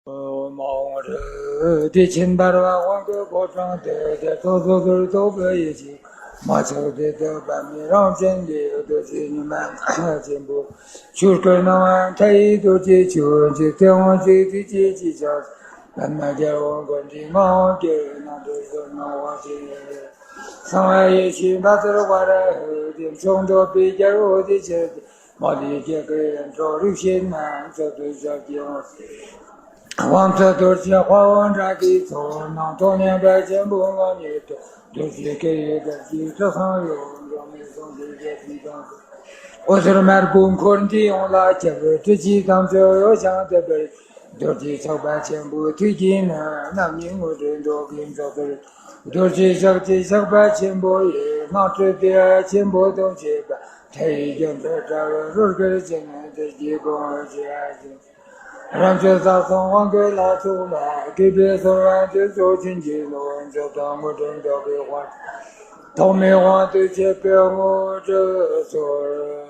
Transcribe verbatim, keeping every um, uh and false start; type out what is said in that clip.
མ་འོངས་རི་དེ་ཆེན་འབར་བ་དབང་གི་ཕོ་བྲང་དེ་དེ་ཚོགས་སོ་སོར་རྟོག་པའི་ཡེ་ཤེས་མ་ཆགས་ཏེ་དག་པ་མི་རང་བཞིན་གྱི་རྡོ་རྗེ་ཉི་མ་ཆེན་པོ་ཆོས་སྐུར་སྣང་བ་མཐའ་ཡས་རྡོ་རྗེ་ཆོས་ཀྱི་ཚེ་དབང་ཞིག་ཚིག་གཅིག་གཅིག་ཆགས། པདྨ་རྒྱལ་པོ་མགོན་གྱི་ངག་དབང་གི་རྣམ་འཕྲུལ་ཟུར་སྣང་དབང་ཆེན། གསང་བའི་ཡེ་ཤེས་འབར་ཚུལ་དཔལ་ཧེ་ཏེ་མཆོག་འདོད་པའི་རྒྱལ་པོ་དེ་ཆེ་སྟེ། མ་ལུས་སྐྱེ་དགུའི་ཡོན་ཏན་རིགས་ཤེས་རྣམས་མཆོག་ཏུ་ཞབས་ཀྱིས་དབང་། དབང་ཚད་རྡོ་རྗེ་དཔའ་བོ་འདྲ་གི་ཚོགས་རྣམས་ཐོག་མཉམ་པ་ཆེན་པོ་ངང་ཉིད་དུ་རྡོ་རྗེ་སྐད་ཡིག་གི་ཚིག་ཐག་སང་ཡོད་འགྲོ་མི་སོང་གི་རྒྱལ་སྲིད་དང་། འོད་ཟེར་དམར་པོ་འཁོར་འདས་ཡོངས་ལ་ཁྱབ། སྲིད་ཞིའི་དྭངས་བཅུད་གཡོ་ཞིང་དེ་འབར། རྡོ་རྗེ་ཆགས་པ་ཆེན་པོའི་ཐུགས་ཀྱིས་ནི། རྣམ་གཉིས་དངོས་གྲུབ་འགྲོ་ཀུན་མཆོག་ཏུ། རྡོ་རྗེ་ཞབས་ཀྱི་ཞགས་པ་ཆེན་པོ་ཡིས། སྣང་སྤྲུལ་ཏེ་ཆེན་པོ་དང་བཅས་པ། མཐའ་ཡས་རྒྱ་མཚོ་བཀྲ་བའི་རོལ་གར་བྱས་ནས་དེ་སྐད་ཀྱང་ཞུ་བ་ཞིག་རང་བྱོན་ས་གསུམ་དབང་བསྐུར་ལྷ་ཚོགས་ལ། དགྱེས་པའི་གསོལ་བ་འདེབས་སོ་བྱིན་གྱིས་རློབས། མཆོད་དང་དངོས་གྲུབ་འགྲོ་ཀུན་དབང་། ཐོག་མའི་དབང་དུ་བྱས་པའི་དངོས་གྲུབ་སྩོལ།